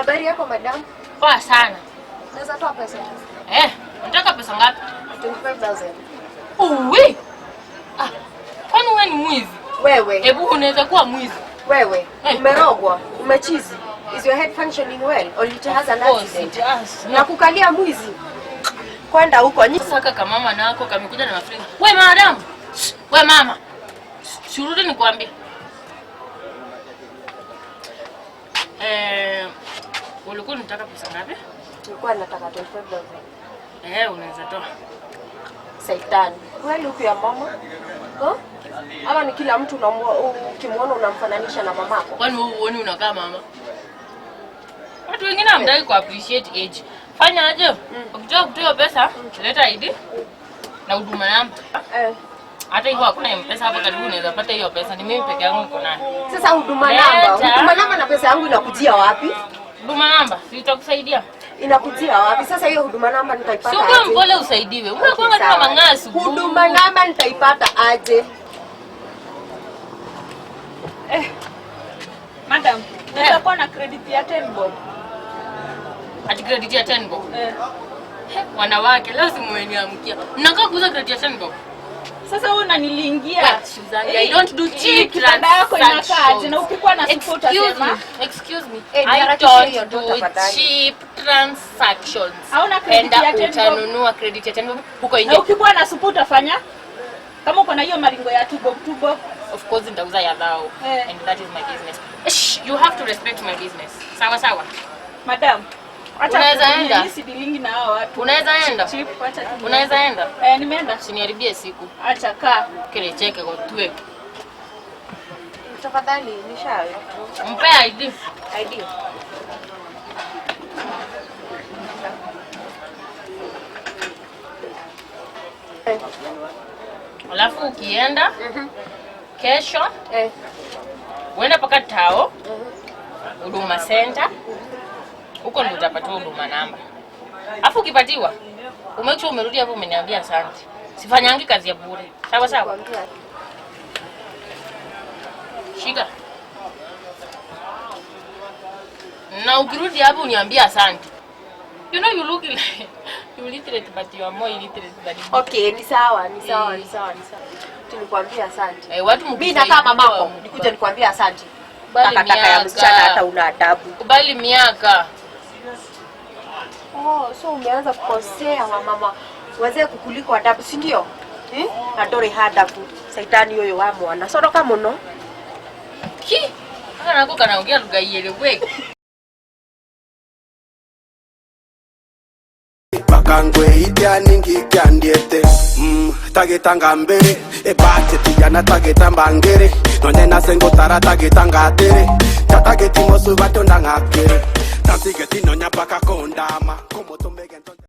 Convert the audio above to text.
Habari yako, madam? Poa sana. Naweza toa pesa? Eh, unataka pesa ngapi? 25,000. Uwi. Ah, kwani wewe ni mwizi? Wewe, Hebu unaweza kuwa mwizi. Wewe, Eh. umerogwa, umechizi. Is your head functioning well or it has an Of course, accident? it has. Na kukalia mwizi. Kwenda huko. Sasa kaka mama nako kamekuja na mafrika. We madam. We mama. Shurudi nikwambie. Eh, ulikuwa unataka pesa ngapi? Nilikuwa nataka 25,000. Eh, unaweza toa. Saitani. Wewe look ya mama. Huh? Ama ni kila mtu ukimwona unamfananisha na mamako? Kwani wewe huoni unakaa mama? Watu wengine hamtaki ku appreciate age. Fanya aje? Ukitaka kutoa pesa, leta ID na huduma namba. Eh. Hata hivyo hakuna M-Pesa hapa karibu unaweza pata hiyo pesa. Ni mimi peke yangu niko nayo. Sasa huduma namba, Leta. huduma namba na pesa yangu inakujia wapi? Huduma namba, si itakusaidia. Inakujia wapi? Sasa hiyo huduma namba nitaipata Si ukuwe aje? mpole usaidiwe. Unakuanga tu na Sawa. mang'asu. Huduma namba nitaipata aje? Eh, madam, naweza kuwa na credit ya 10 bob? Ati credit ya 10 bob. Eh. He, wanawake leo si mmeniamkia. Mnakaa kuuza credit ya 10 bob. Sasa wewe unanilingia. Wait, Suzanne, I don't do Hii cheap kibanda yako inakaa aje? transactions. Na ukikuwa na support Excuse utasema me, excuse me. Eh, I niharakishe hiyo don't tu do tafadhali. cheap transactions. Hauna credit Enda ya 10 bob. utanunua credit ya 10 bob huko Na nje. ukikuwa na support utafanya kama uko na hiyo maringo ya 2 bob 2 bob. Of course nitauza ya thao. Eh. And that is my business. Shh, you have to respect my business. Sawa sawa. Madam, acha Unaweza kutumia, enda? mimi sidealingi na hao watu. Unaweza enda? Cheap, acha tu. Unaweza enda? Eh, nimeenda. Usiniharibie siku. Acha kaa. Kirecheke kwa tuwe. Tafadhali nisha Mpe ID. ID. Eh, Alafu ukienda kesho uende mpaka Tao Huduma Center, huko ndio utapatiwa huduma namba. Alafu ukipatiwa, umake sure umerudi hapo umeniambia asante. Sifanyangi kazi ya bure. Sawa sawa. Kuambia. Shika. Na ukirudi hapo uniambie asante. You know you look like you literate, but you are more illiterate than me. Okay, ni sawa, ni sawa, Eh. ni sawa, ni sawa. Tulikwambia asante. Eh, watu Mimi mkisaidiwa, nakaa mamako, nikuje nikwambie asante. Kubali Takataka ya miaka. msichana, hata una adabu. Kubali miaka. Oh, so umeanza kukosea wamama wazee kukuliko adabu, si ndio? Eh? Na ndũrĩ handabu saitani ũyũ wa mwana coroka mũno. Ki. Haka nako kanaongea lugha ieleweke. Bakangwe itya ningi kyandiete tagita mbere ebacheti yana tagita mbangere nonye nasengotara tagita ngatere tatageti mosu batondang'akere tatigeti nonya paka kondama komotombegento.